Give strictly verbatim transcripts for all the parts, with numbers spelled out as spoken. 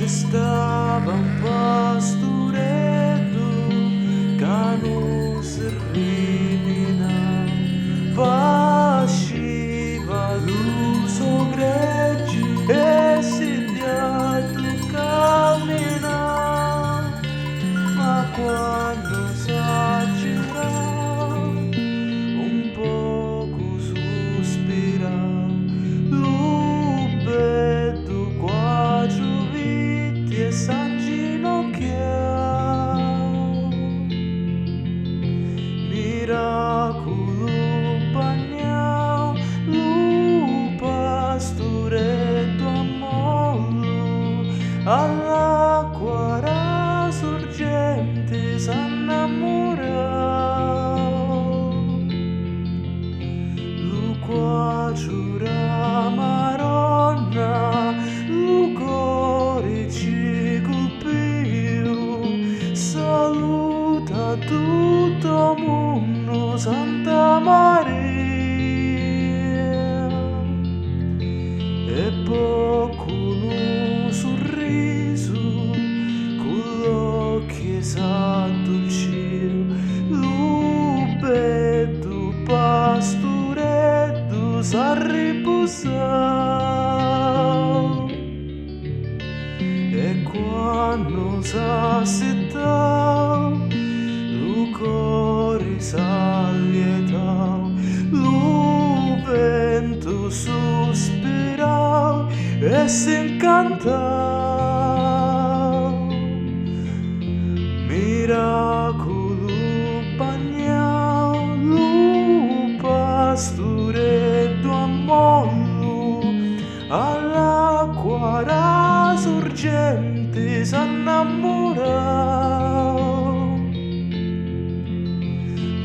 Stava un pastureddu ca nun si riminau, pasciva lu so greggi e si diatu caminau, ma quannu s'aggirau un pocu suspirau, lu beddu quatru vitti e s'anginocchiau. Miraculu bagnau lu pastureddu a mollu, all'acqua ra surgenti s'annamurau. Lu quatru ra Maronna, lu cori ci culpiu, saluta tuttu o munnu Santa Maria. E po' cu lu surrisu, cu l'occhi s'addulciu, lu beddu pastureddu s'arripusau. E quannu s'assittau, lu cori s'allietau, lu ventu suspirau e s'incantau. Miraculu bagnau lu pastureddu a mollu, all'acqua ra surgenti s'annammurau.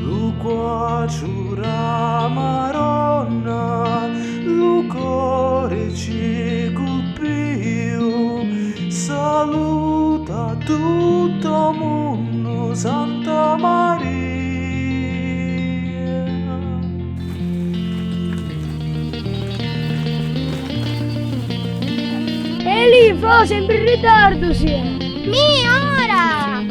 Lu quatru ra Maronna, lu cori ci culpiu, saluta tuttu o munnu Santa Maria. Eli, fo, sempri in ritardu si. Mi, ora!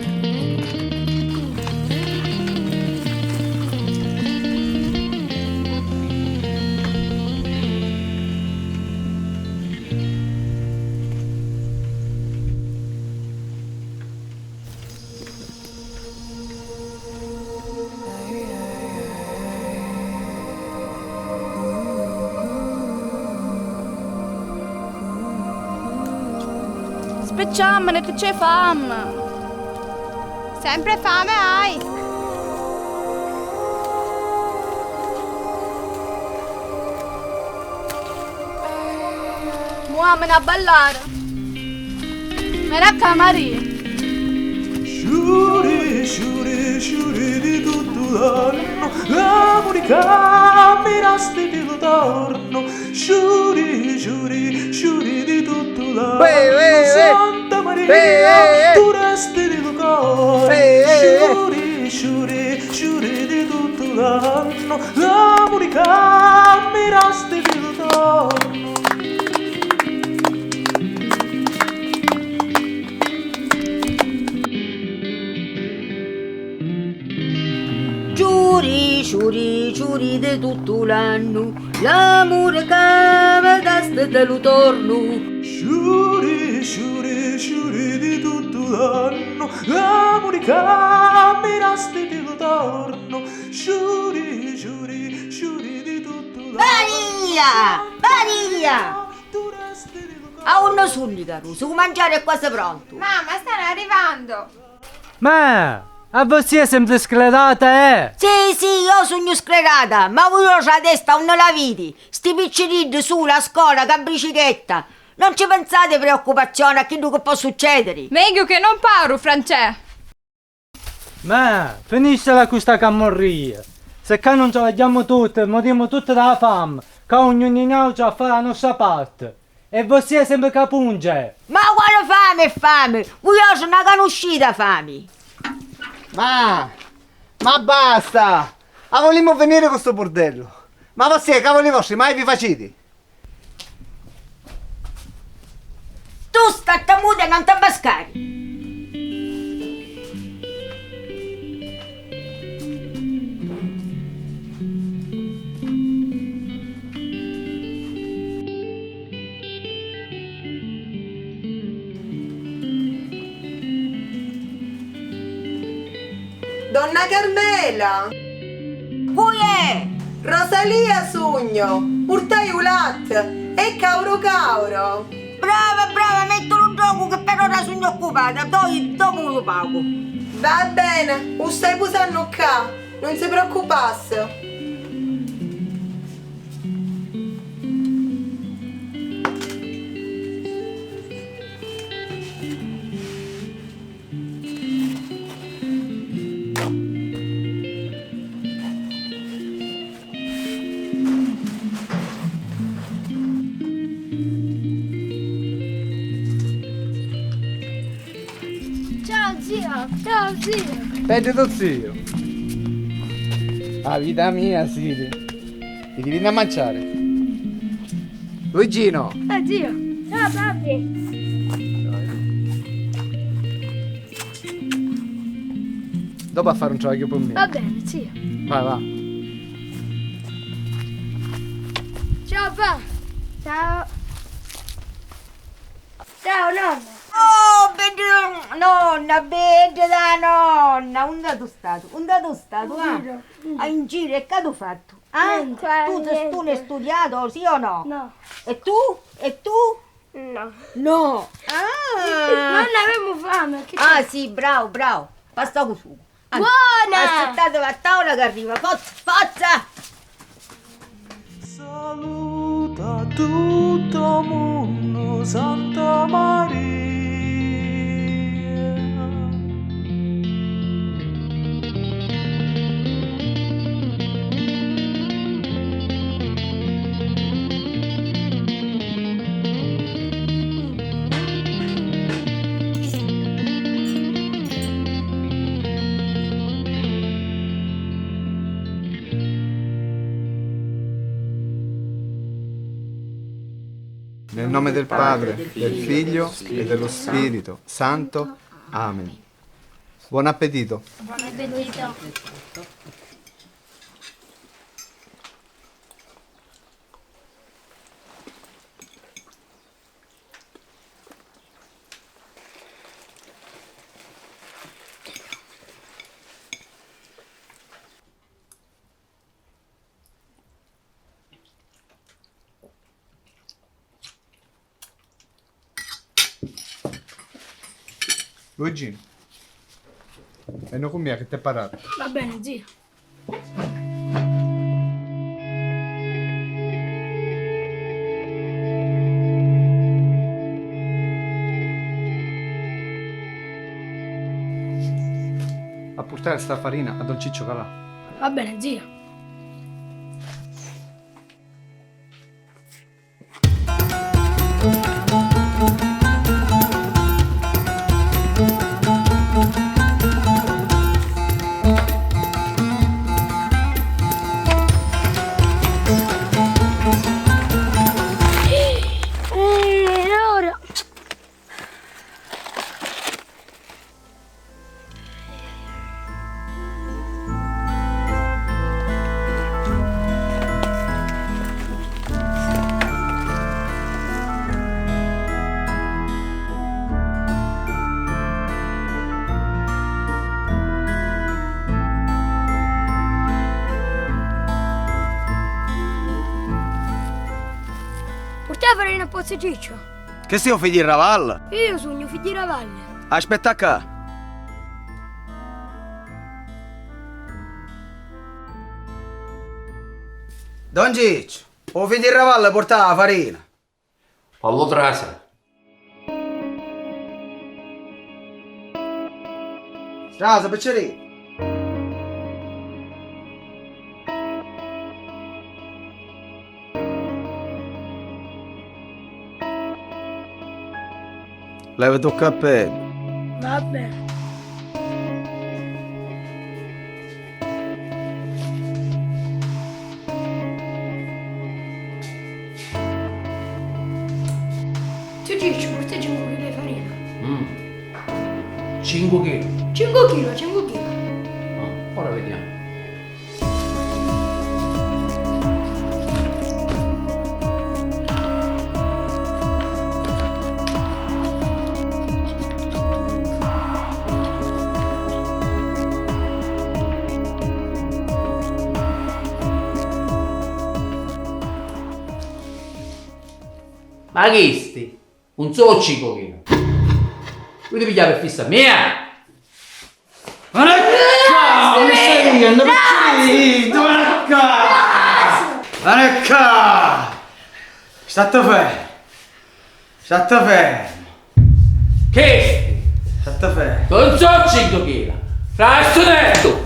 Spicciammene, chi c'è fame! Sempre fame hai! Muammene a ballare! Mi raccamari! Sciuri, sciuri, sciuri di tuttu l'annu, l'amuri ca mi dasti ti lu tornu. Sciuri, sciuri, sciuri di tuttu l'annu, uè, uè, uè, Santa Maria, uè, uè, uè, tu resti di lu cori. Uè, uè, uè. Sciuri, sciuri, sciuri di tuttu l'annu, l'amuri ca mi dasti di lu tornu. Ciuri, ciuri, ciuri di tuttu l'annu, l'amuri ca mi dasti ti lu tornu. Ciuri, ciuri, ciuri di tuttu l'annu, l'amuri ca mi dasti ti lu tornu. Ciuri, ciuri, ciuri di tuttu l'annu. Maria! Maria! A unni sunnu i carusi? U manciari è quasi prontu. Mamma, stannu arrivannu. Ma a vossia sempri sclerata, eh? Sì, sì, io sugnu sclerata, ma vuiostri a testa unni la vidi? Sti picciriddi suli a scola, ca bricichetta! Non ci pinsati preoccupazioni a chiddu chi pò succediri. Megghiu chi non parru, Francè! Ma finistila cu sta cammurria! Se ccà non travagghiamu tutti, murimu tutti da fami, ccà ognunu di niautri a fari la nostra parti. E vossia sempri ca pungi! Ma quali fami e fami? Vuiostri na canuscita fami! Ma, ma basta! A vulimu finiri cu stu burdellu? Ma vossia ca vuliostri mai vi faciti? Tu statta muta e non t'abbaschari! Donna Carmela! Cu è? Rosalia sugnu! Purtai u latti! E cauru cauru! Brava, brava, mettulu ddocu che per ora sugnu occupata, poi dopu lu pagu. Va bene, u stai pusannu ccà, nun si preoccupassi. Ciao zio, ciao zio. Beddu tu zio. A vita mia, Siri. Ti devi andare a mangiare. Luigino. Ah, zio. Ciao, papi. Dopo a fare un travaglio per me. Va bene, zio. Vai, va. Ciao, pa. Ciao. Ciao, nonna. Oh, bedda nonna, bedda da nonna. Unde tu statu? Unde tu statu, ah? In giro. Ah, in giro, e che tu fattu? Ah? Niente, tu niente. Tu hai studiato, sì o no? No. E tu? E tu? No. No. Ah. Nonna, avemu fame. Che... Ah, sì, bravo, bravo. Pasta cu sucu. Buona! Assittatevi a tavola che arriva. Forza, forza! Saluta tutto munnu, Santa Maria. Nel nome del Padre, del Figlio e dello Spirito Santo. Amen. Buon appetito! Buon appetito! Luigino, veni cu mia che t'è parrari. Va bene, zio. A purtari sta farina a don Ciccio ca l'ha. Va bene, zio. Purtà a farina a pozzu Ciccio. Chi si, u figghiu di Ravalli? Iu sugnu u figghiu di Ravalli. Aspetta ccà. Don Cicciu, u figghiu di Ravalli purtava a farina. Fallu trasa. Trasa, picciriddu. Levati u cappellu. Vabbè. Ti Cicciu, purta cincu chila di farina. Mm. Cincu chila? Cincu chila, cincu chila. Ah, ora vediamo. Ma chisti? Un soccico chinu. Vuiti pigghiari fissa mia? Ma non è ccà! Unni stai vidennu? Picciriddu, ma non è ccà! Ma non è ccà! Statte fermu! Statte fermu! Chisti? Statte fermu! Non so cincu chila! Fra stu tettu!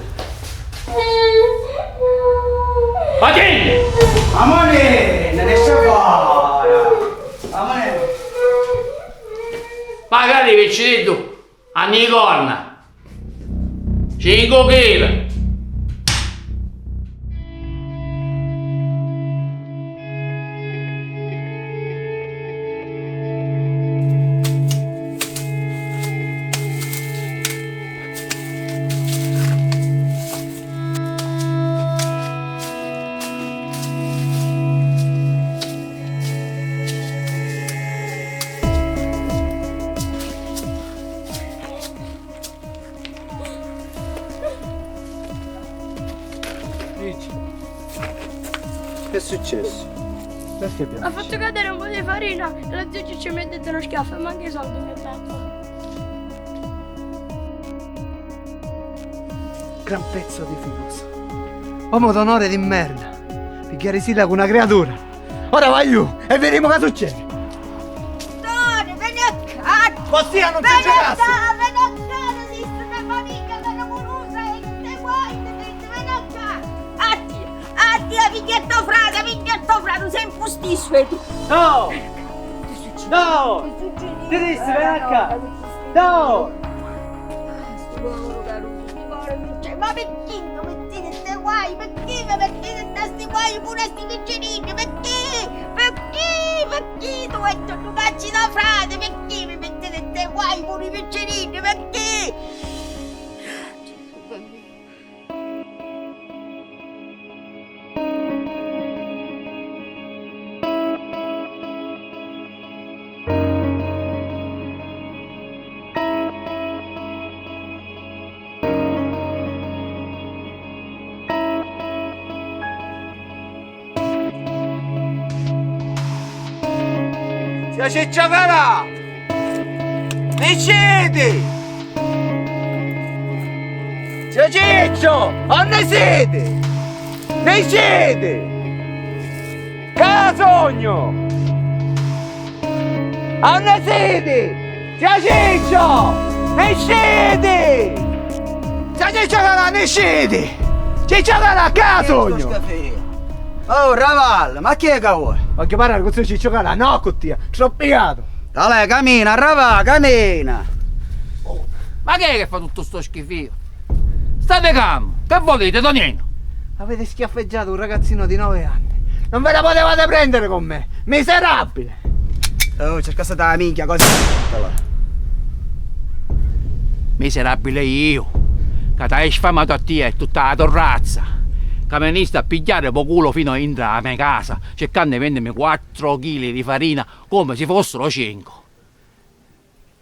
Ma chi? Amore, non riesci a fare! Amore! Magari picciriddu, anni di corna. Cincu chila. Dici, che è successo? Perché piangi? Ha fatto cadere un po' di farina e lo zio ci, ci mi ha detto uno schiaffo e manca i soldi mi ha dato. Gran pezzo di filusa. Uomo d'onore di merda. Pigghiarisilla cu una criatura. Ora va iu e virimu ca succedi. Toni, veni a ccà! Vossia non ci giocassi! Veni a ccà, veni a ccà, esisti me famigghia periculusa e tutti guai, veni a ccà! Atti, atti, a figghia a to frati, a figghia a to frati, sei impustizzu e tu! No! No! Ti dissi, veni a ccà! No! Stu povero caruso, sti poveri piccini, ma picchì mi mettiti sti guai? Picchì mi mettiti nta sti guai puru a sti picciriddi? Picchì? Picchì? Picchì tu e tu, tu cacci da frati, picchì mi mettiti sti guai puru i picciriddi? Picchì? Zia Ciccio Calà! Nisciti! Zio Ciccio, unni siti? Nisciti! Ca sugnu! Unni siti? Zio Ciccio! Nisciti! Zio Ciccio Calà, nisciti! Ciccio Calà, ca sugnu! Oh, Ravallu, ma chi è ca vuoi? Vogghiu parrari cu zio Ciccio Calà, no cu tia, troppu piatu! Talè, camina, Ravà, camina! Oh, ma chi è che fa tuttu sto schifìu? Stati calmu, che voliti, Toninu? Avete schiaffeggiato un ragazzino di nove anni. Non ve la potevate prendere con me, miserabile! Oh, cercassi da minchia, cosa? Miserabile iu, ca t'hai sfamatu a tia e tutta la to razza, ca veniste a pigghiari po culo fino intra la me casa, cercannu di vennimi quattro chili di farina come si fossero cincu.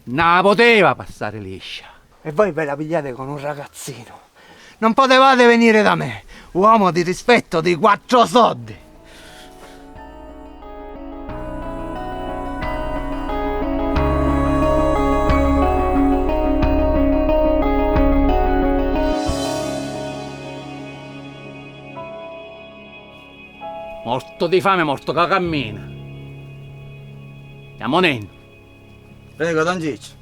Non la poteva passare liscia. E voi ve la pigliate con un ragazzino. Non potevate venire da me, uomo di rispetto di quattro soldi. Morto di fame, morto ca cammina. Chiamo Nenno. Prego, don Ciccio.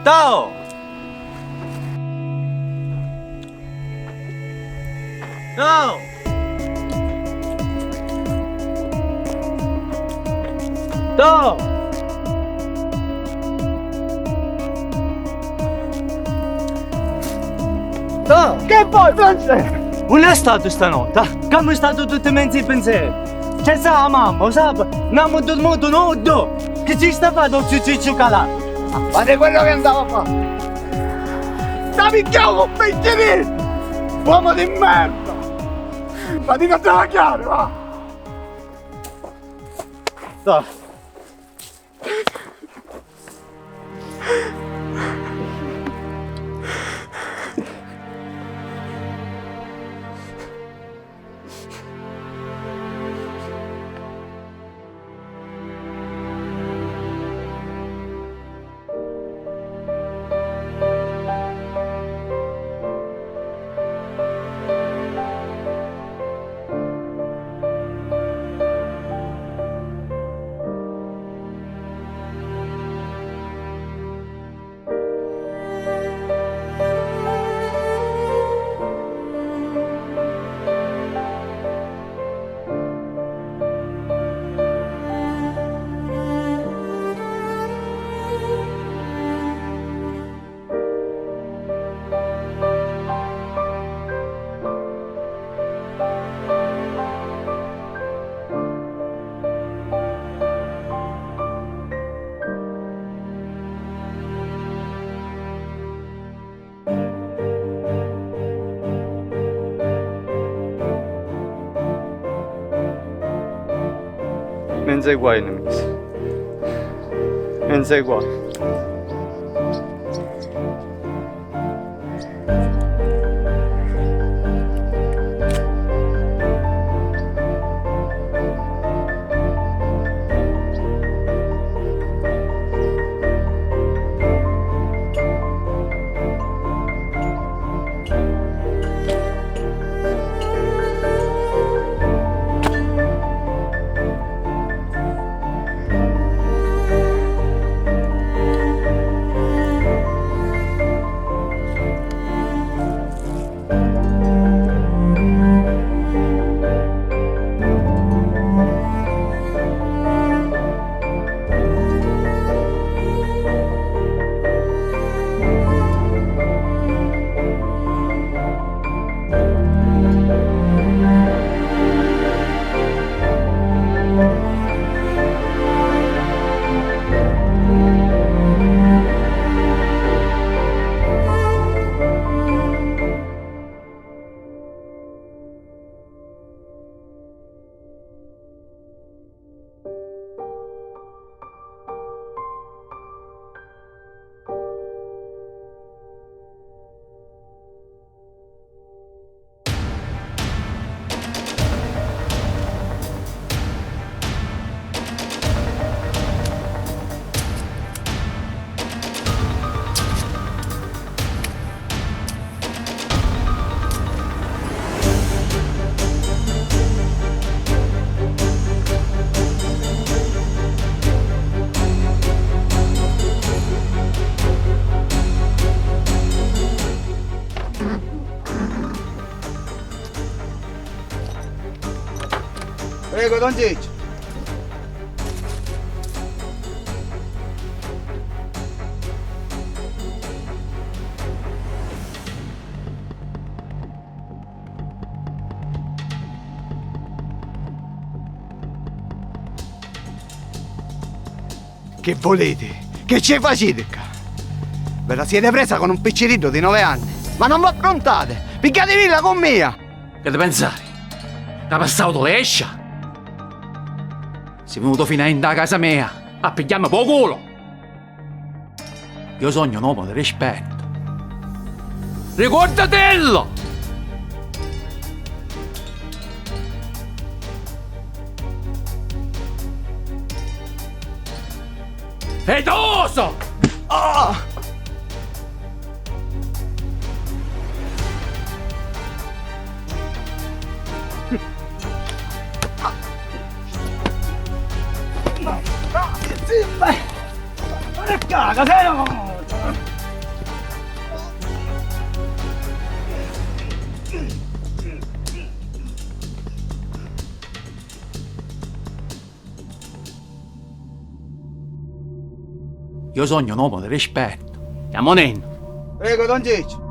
Tò! Tò! Tò! Tò! Che vuoi, Francè? Unni è statu stanotti? C'amu statu tutti menzi pensieri. C'è sta la mamma, u sapi? N'amu durmutu nuddu! Chi ci sta fatu u zio Cicciu calà? Ma di quello che andava a fare! Sta minchia un piccinino! Uomo di merda! Ma ti non stava chiaro, va! Dai. Menza i guai, nemici. Menza i guai. Prego, don Ciccio. Chi vuliti? Chi ci faciti ccà? Ve la siete presa con un picciriddu di nove anni, ma non v'approntate! Pigghiativilla cu mia! Chi ti pensari? Ca passautu lescia? Si venutu finu a intra a casa mia a pigghiammi pô culu! Iu sognu n'omu di rispettu. Ricordatillu! Fidusu! Ah! Caga, sei un... Io sognu un omu di rispettu. Jammu nennu. Prego, don Cicciu.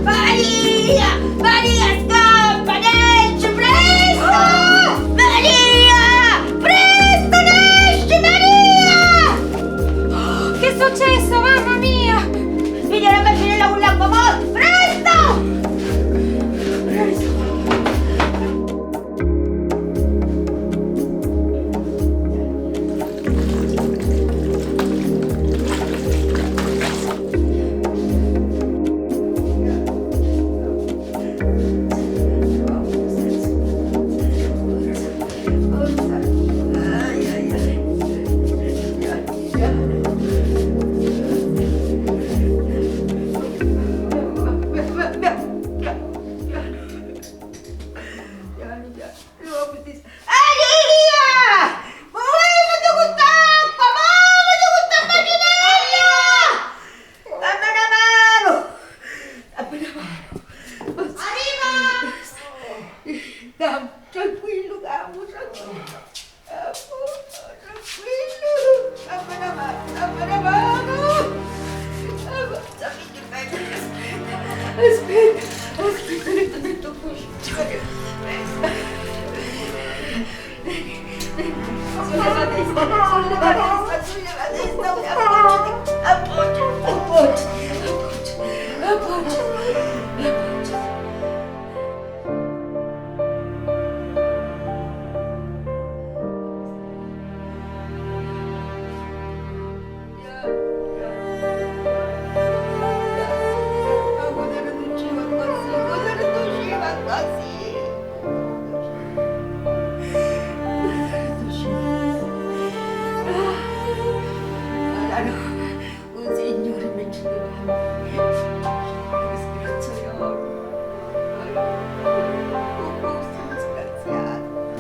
Maria! Maria, scappa, nesci, presto! Maria! Presto, nesci, Maria! Che è successo, mamma mia? Vidi la bacinella con l'acqua, mo! Presto! Presto! Maria! Muoviti cu st'acqua! Muoviti cu sta bacinella! Dammi na manu! Dammi na manu! Arriva! Dammi, tranquillu, dammi, tranquillu. Dammi, tranquillu. Dammi na manu, dammi na manu. Dammi, dammi. Aspetta, aspetta, metto, metto qui. Sulla la testa, sulla la testa, sulla la testa, appoggia, appoggia, appoggia, appoggia, appoggia.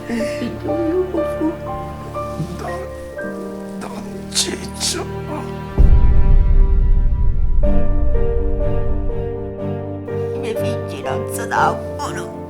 Un figghiu, I me figghi non si dà uno.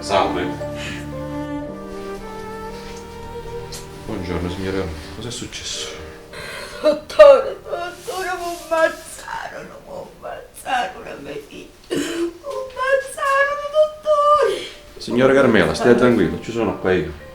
Salve. Buongiorno, signora. Cosa è successo? Dottore, dottore, m'ammazzarono, m'ammazzarono a me figlia. M'ammazzarono, dottore! Signora Carmela, stia tranquilla, ci sono qua io.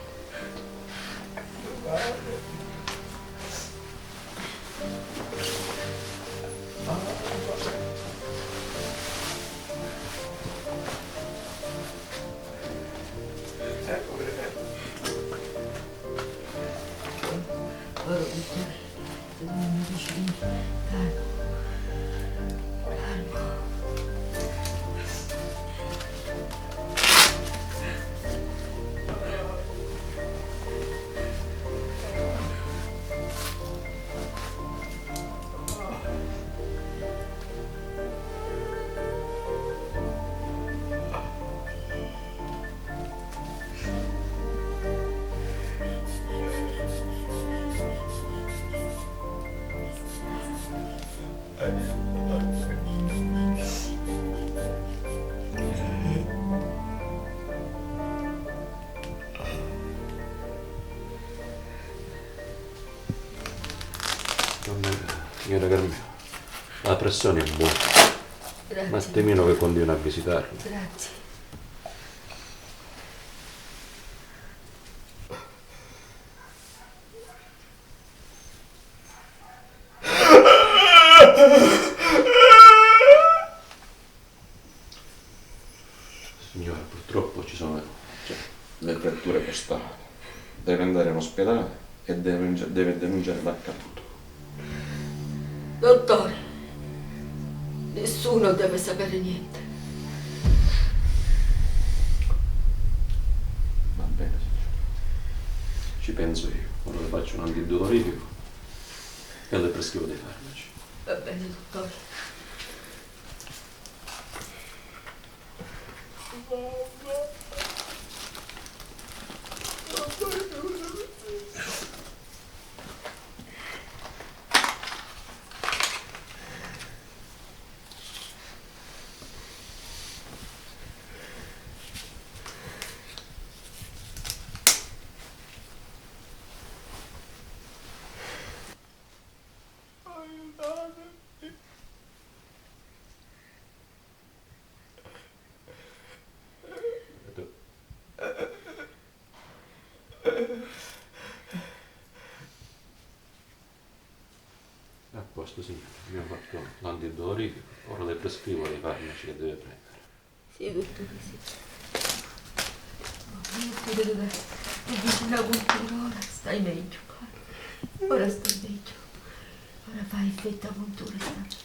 Donna, signora Carmela, la pressione è buona. Grazie. Un attimino che continuo a visitarla. Grazie. Signora, purtroppo ci sono, cioè, le fratture costali. Deve andare in ospedale e deve, deve denunciare l'accaduto. Dottore, nessuno deve sapere niente. Va bene, signora. Ci penso io. Ora le faccio un antidolorifico e le prescrivo dei farmaci. Va bene, dottore. A posto, signora, abbiamo fatto l'antidolorifico, ora le prescrivo i farmaci che deve prendere. Sì, dottore, sì. Ma io ti vedo da, da vicino con te, ora stai meglio, cara. Ora stai meglio. Ora fa effetto la puntura, sta meglio.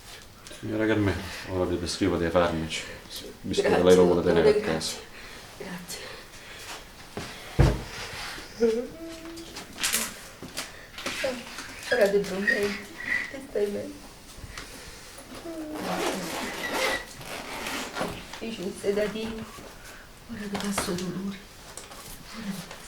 Signora Carmela, ora vi prescrivo dei farmaci, visto che lei lo vuole tenere a casa. Grazie, dottore, grazie. Ora ti sto meglio, ti stai meglio. Dici un sedativo. Ora ti passo dolore. Ora ti passo.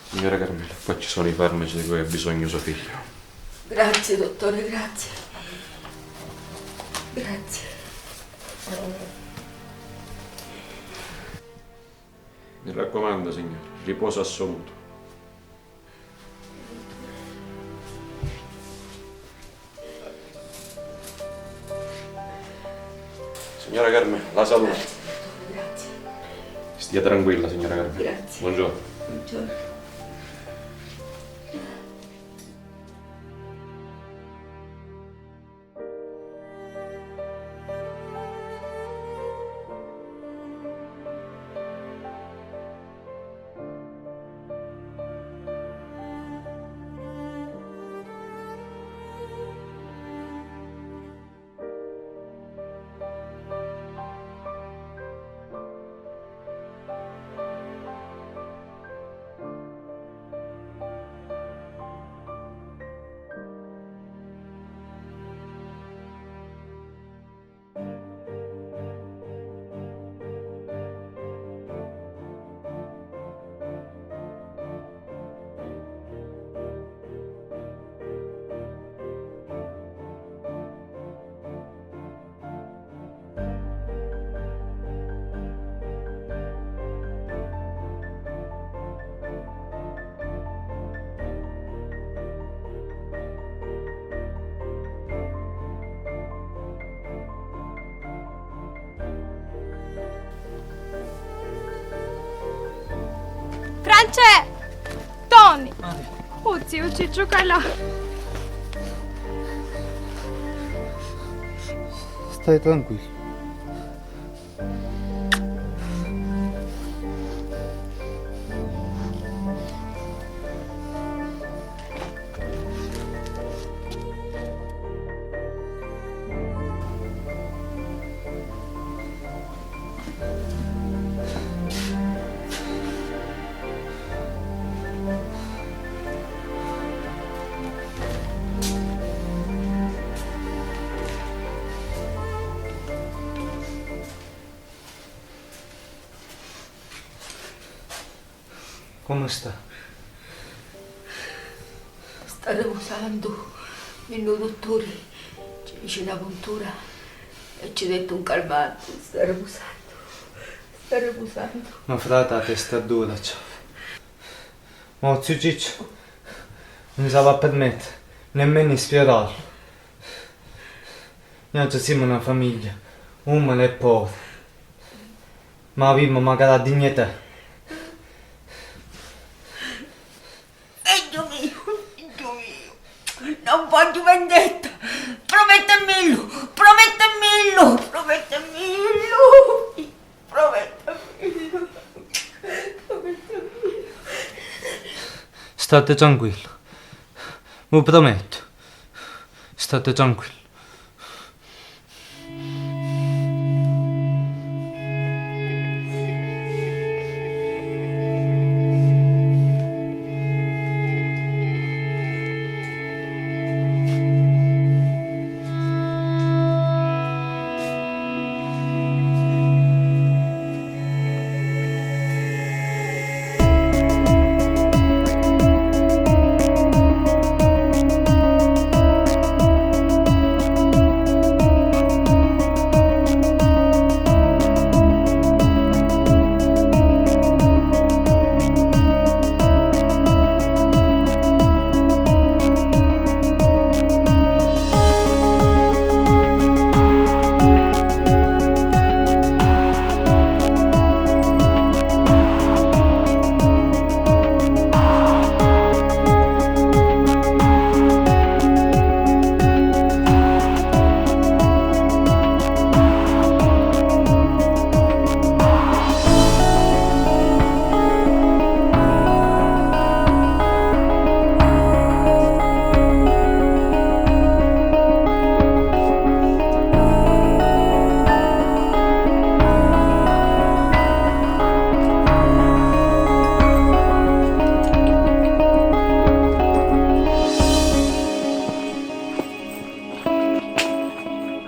Signora Carmela, qua ci sono i farmaci di cui ha bisogno suo figlio. Grazie, dottore, grazie. Grazie. Mi raccomando, signora, riposo assoluto. Signora Carmela, la salute. Grazie. Stia tranquilla, signora Carmela. Grazie. Buongiorno. Buongiorno. Francè! Toni! Oh, ziu Cicciu, ca là! Stai tranquillu. Comu sta? Sta ripusantu, mi lu dutturi ci fici na puntura e ci detti un calmanti. Sta ripusantu, sta ripusantu. Ma frati, a testa dura c'havi. Ma ziu Cicciu nun si la va a permettiri nemmenu di sfiorallu. Nuatri simu na famigghia umili e poviri, ma avemu macari a dignità. Figghiu miu, figghiu miu, non vogghiu vendetta. Promettimillu, promettimillu, promettimillu. Promettimillu, promettimillu. Stati tranquillu, vu promettu. Stati tranquillu.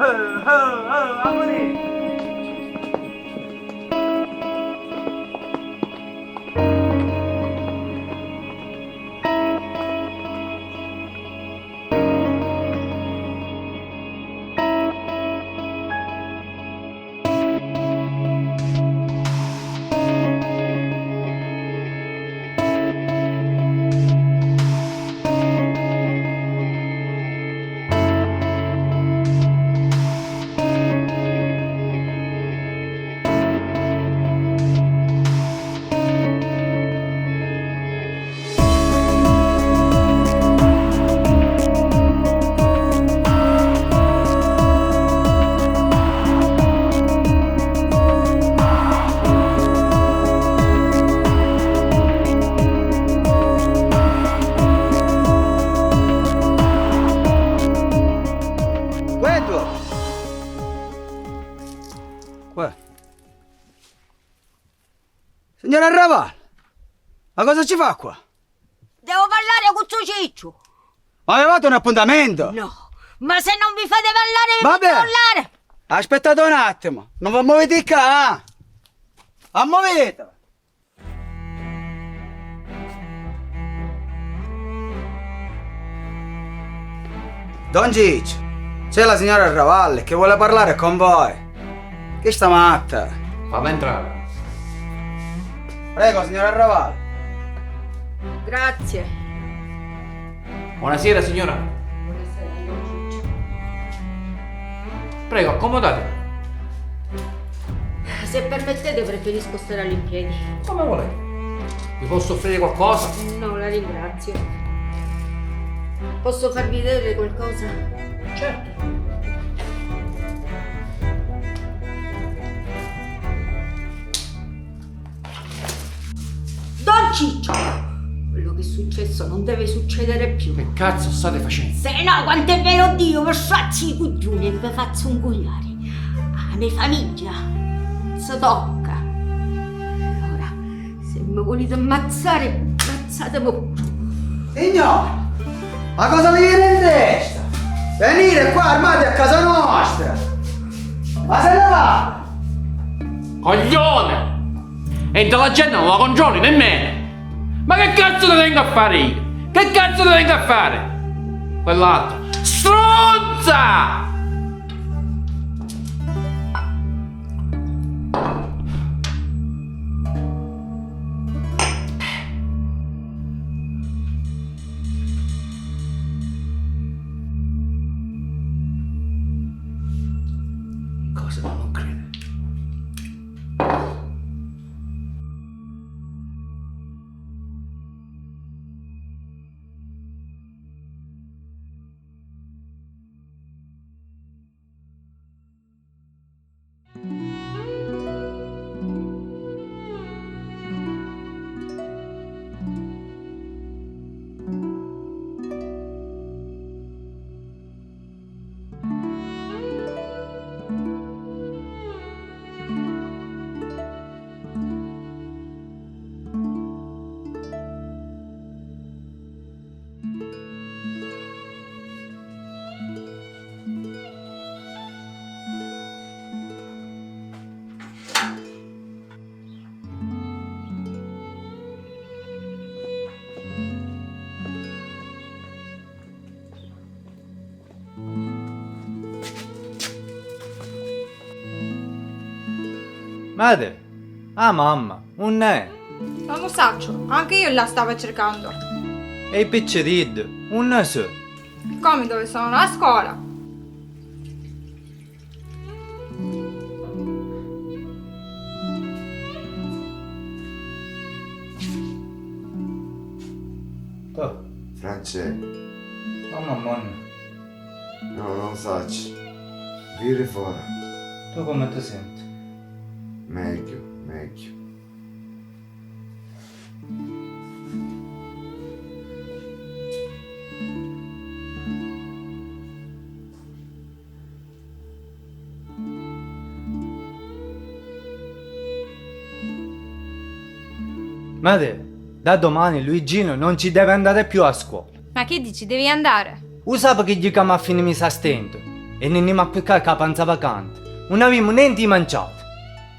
Eh, eh, eh, amunì! Queddu! Uè. Signora Arraval, ma cosa ci fa qua? Devo parlare cu zio Cicciu. Ma avevate un appuntamento? No, ma se non vi fate parlare, vi Vabbè. Metto a parlare. Aspettate un attimo, non vi muovete qua, eh? Ammovete! Don Cicciu, c'è la signora Arraval che vuole parlare con voi. Chi sta matta? Fammi entrare. Prego, signora Arraval. Grazie. Buonasera, signora. Buonasera, signor Ciccio. Prego, accomodatevi. Se permettete, preferisco stare all'impiedi. Come volete. Vi posso offrire qualcosa? No, la ringrazio. Posso farvi vedere qualcosa? Certo. Don Ciccio! Quello che è successo non deve succedere più. Che cazzo state facendo? Se no, quant'è ve lo dico, vi sfazzo i coglioni e vi faccio inguiare. La mia famiglia non si tocca. Allora, se mi volete ammazzare, ammazzatemi pure. Signora, ma cosa vi viene in testa? Venire qua armati a casa nostra? Ma se ne va! Coglione! E la gente non la controlli nemmeno! Ma che cazzo te tengo a fare io? Che cazzo te tengo a fare? Quell'altro. Stronza! Cosa non credo. Mate, ah mamma, unn'è? Non lo saccio, anche io la stavo cercando. E i picciriddi, unni su? Come dove sono? A scuola. Tu. Francè. Mamma monna. No, non lo saccio. Viri fora. Tu come ti senti? Megghiu, megghiu. Mate, da domani Luigino non ci deve andare più a scuola. Ma chi dici, devi andare? U sapi chi gli chiama a fine mese a stentu? e ni nn'emu a curcari cu a panza vacanti. Nun avimu nenti di manciari.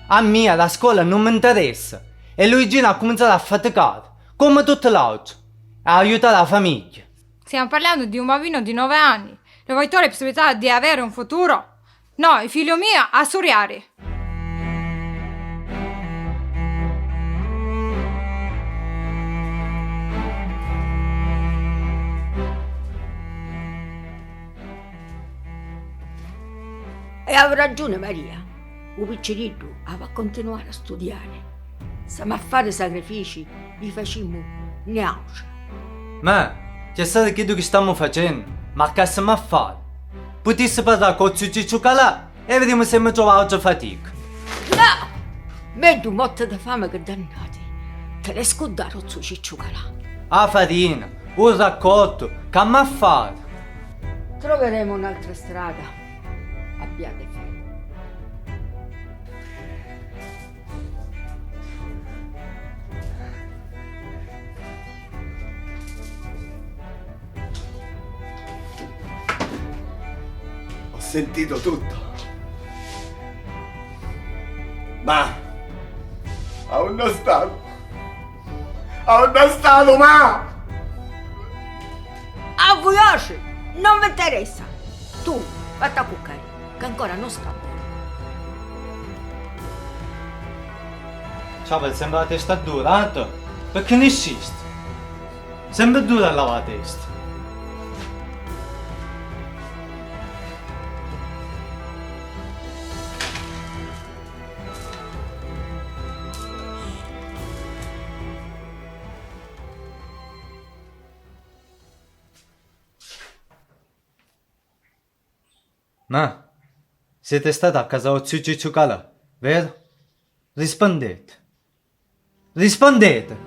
A mia la scola nun mi ntaressa e Luigina ha cuminzatu a faticari, comu tutti l'autri, a aiutari a famigghia. Stiamo parlando di un bambino di nove anni. Lo vuoi togliere possibilità di avere un futuro? No, il figlio mio ha da studiare. E havi ragiuni, Maria. U picciriddu havi a continuari a studiari. S'hamu a fari sacrifici, li facemu niautri. Ma, c'è statu chiddu chi stamu facennu, ma ca s'hamu a fari? Putissi parrari cu ziu Cicciu Calà e videmu se mi trova autra fatica. No! Megghiu morti di fami chi dannati. Ti l'hai scurdatu, ziu Cicciu Calà? A farina, u raccoltu, c'hamu a fari? Troveremu un'altra strada. Abbiate fede. Ho sentito tutto. Ma a unni stanu? A unni stanu, ma? A vuioci! Non mi interessa! Tu, vatti a cuccari, ca ancora non sta bonu. Ciao, per sempre la testa dura, tanto? Perché ne esisti? Sempre dura a lavare la testa. Ma siete stata a casa o zio Cicciu Calà, vero? Rispondete. Rispondete!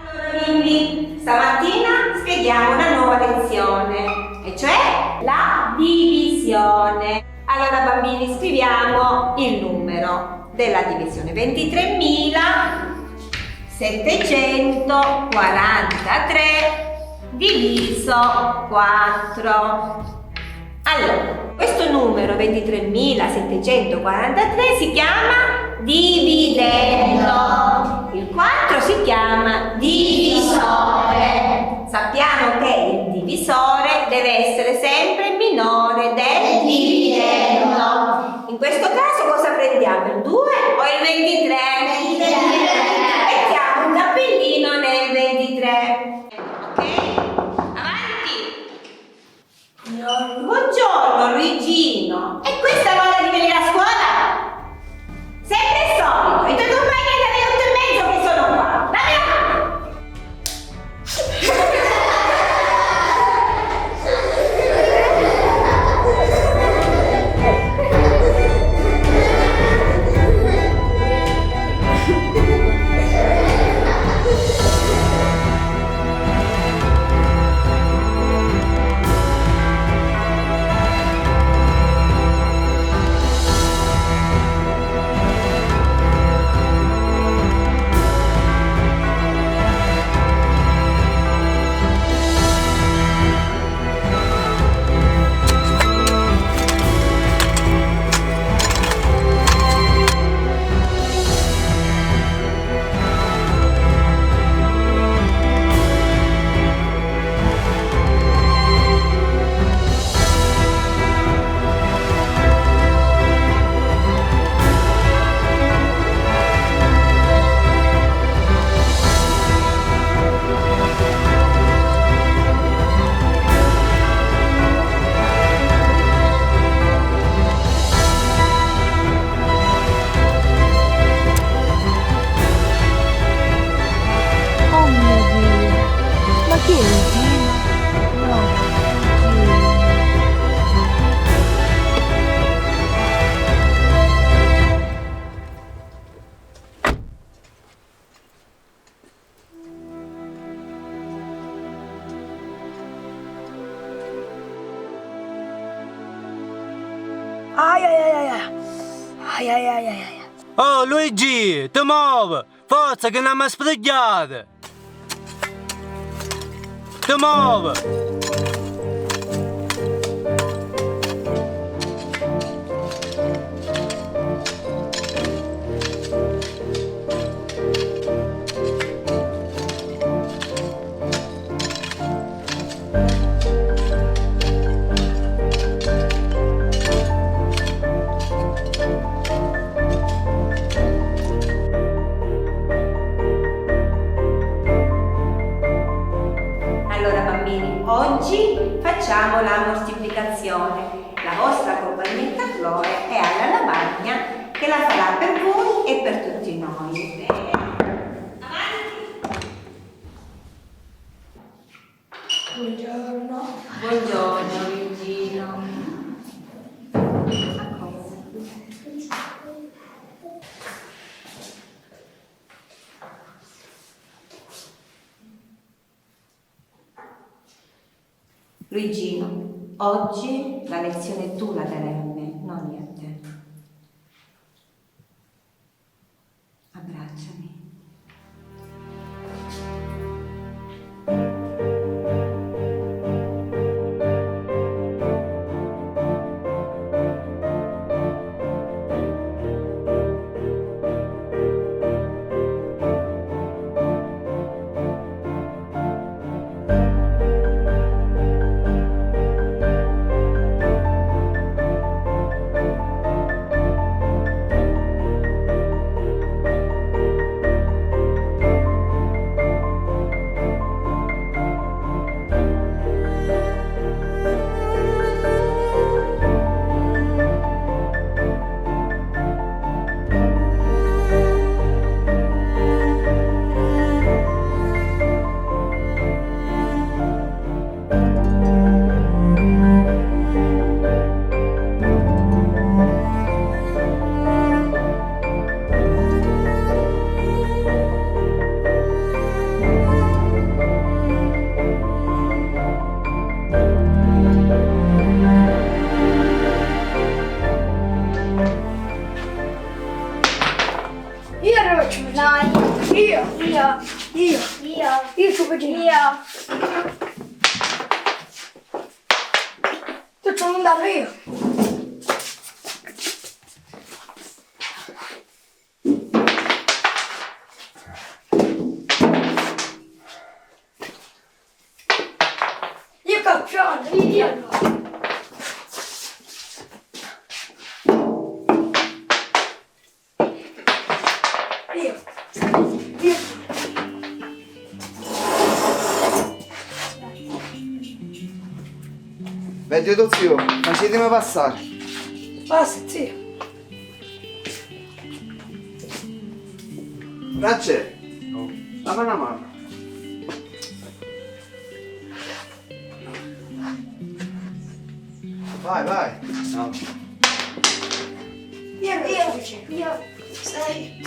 Allora, bimbi, stamattina spieghiamo una nuova lezione, e cioè la divisione. Allora, bambini, scriviamo il numero della divisione: ventitremilasettecentoquarantatré diviso quattro. Allora, questo numero ventitremilasettecentoquarantatré si chiama dividendo, il quattro si chiama divisore. Sappiamo che il divisore deve essere sempre minore del dividendo. In questo caso cosa prendiamo? Il due o il ventitré? Mettiamo un cappellino nel ventitré. Ok? Avanti! Buongiorno, Luigino. E questa è l'ora di venire a scuola? Sempre il solito. I tuoi compagni alle otto e mezzo che sono qua. Dammi la mano. Ai, ai, ai, ai, ai. Ai, ai, ai, ai, ai. Oh, Luigi, ti movi! Forza, che n'amma sbrigghiari! Ti movi! Allora, bambini, oggi facciamo la moltiplicazione. La vostra compagnetta Flore è alla lavagna che la farà per voi e per tutti noi. Bene. Avanti. Buongiorno. Buongiorno, Luigino. Luigino, oggi la lezione tu la darai a me, non io a te. Abbracciami. Io non ci vado. No, io. Io. Io. Io. Io. Io ci vado. Io. Tu ci vado io. Io campione, io. Io. Io. Benedetto zio, facitemi passare. Passa, zio. Grazie. No. Dammi una mano. Vai, vai. No. Io, io, io. Sei.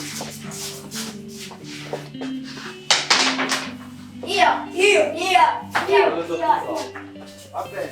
Io, io, io, io, io. Va bene.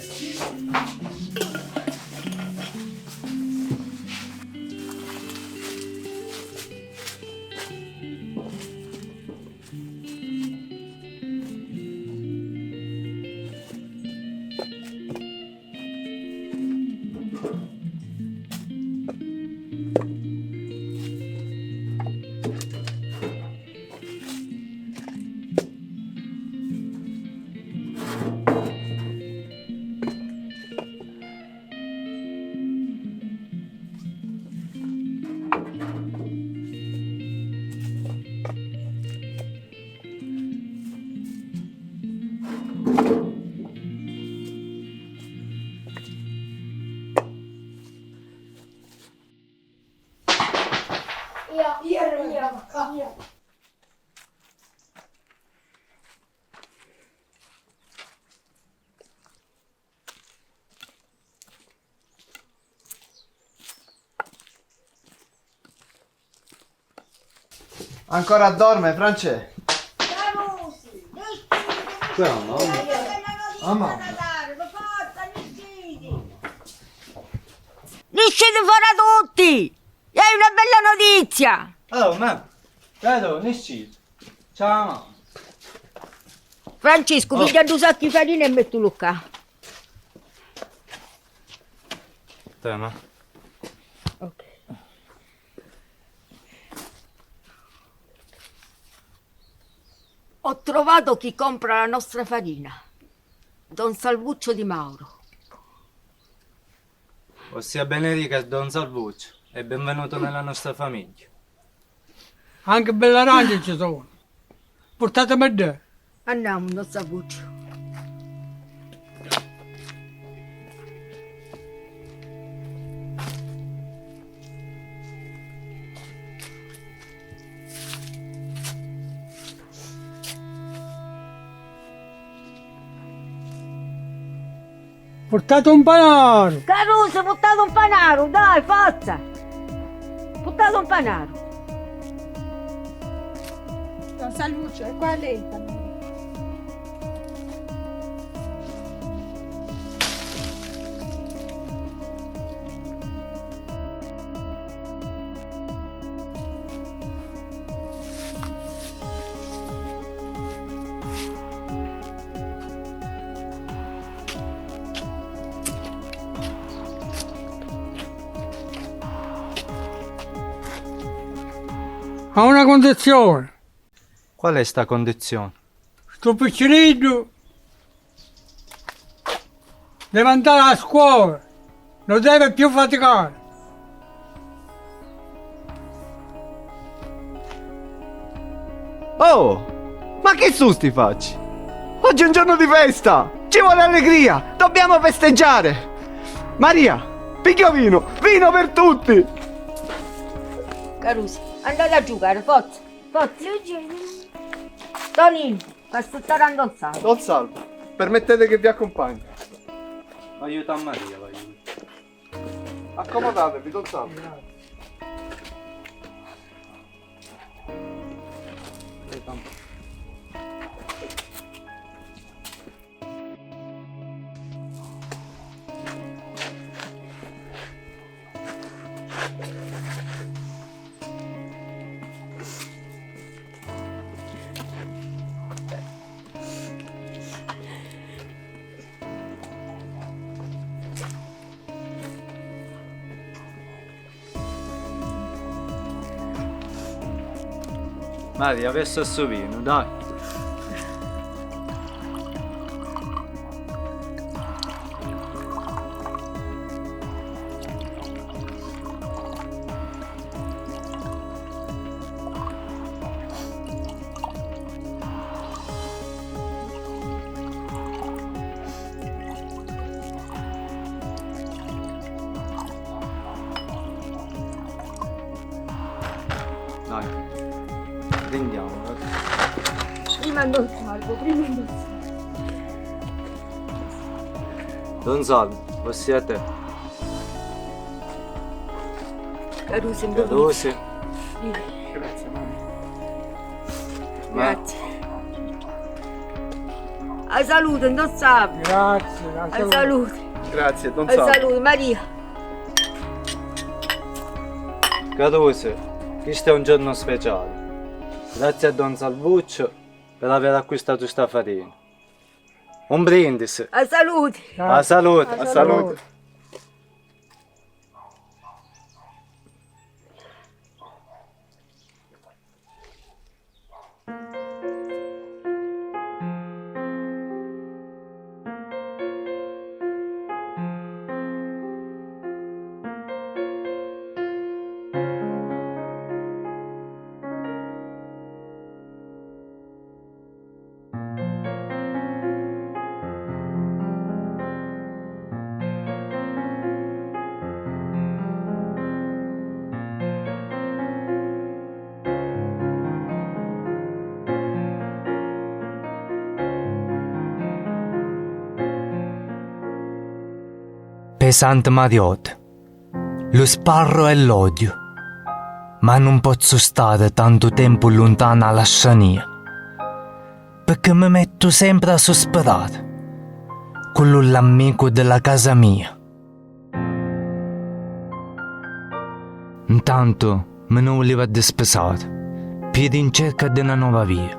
Io, io, io, io. Ancora a dorme, Francè? Però, mamma. Ah, mamma. Nisciti fora tutti! È una bella notizia! Oh, ma, Caro, nisciti. Ciao, mamma. Franciscu, Oh. pigghia ddu saccu di farina e mettulu ccà. Tema. Ok. Ho trovato chi compra la nostra farina. Don Salvuccio Di Mauro. Ossia benedica Don Salvuccio e benvenuto nella nostra famiglia. Anche belli aranci ci sono. Purtatemi due. Andiamo, Don Salvuccio. Purtate un panaru! Carusi, purtate un panaru, dai, forza! Purtate un panaru! Don Salvuccio, e qual è il panaru? A una condizione. Qual è sta condizione? Stu picciriddu deve andare a scuola, non deve più faticare. Oh, ma chi su sti facci? Oggi è un giorno di festa! Ci vuole allegria! Dobbiamo festeggiare! Maria, pigghia vino! Vino per tutti! Carusi, andate a giocare, forza, forza! Tonino, fa aspettare a Don Salvo. Don Salvo, permettete che vi accompagni. Aiuta a Maria, vai. Accomodatevi, Don Salvo. Maria, versa stu vinu, dai. Dai, prendiamo, dai. Prima Don Salvo, prima Don Salvo. Don Salvo, ossia a te. Carusi, un poco. Carusi. Grazie, mamma. Ma Grazie. A salute, Don Salvo. Grazie, a A salute. salute. Grazie, Don A Salvo. salute, Maria. Carusi, chistu è un giorno speciale. Grazie a Don Salvuccio per aver acquistato sta farina. Un brindisi. A salute. A salute. A salute. Pesante Mariota. Lu sparru e l'odiu, ma nun pozzu stari tantu tempu luntanu a la strania, picchì mi mettu sempri a suspirari cu lu lammicu di la casa mia. Ntantu mi nni vuliva dispisari, p'iri 'n cerca di na nova via,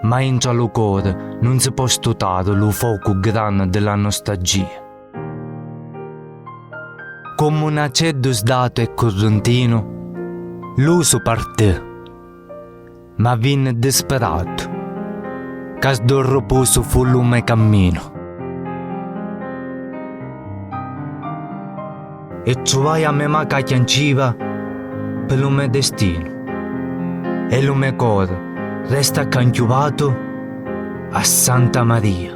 ma intra lu cori nun si pò stutari lu focu granni di la nostalgia. Comu un aceddu sdatu e curruntinu, l'usu partì, ma vinni dispiratu, ca sdurrupusu fu lu me camminu. E truvai a me ma ca chianciva pi lu me destinu, e lu me cori resta ccà nchiuvatu a Santa Maria.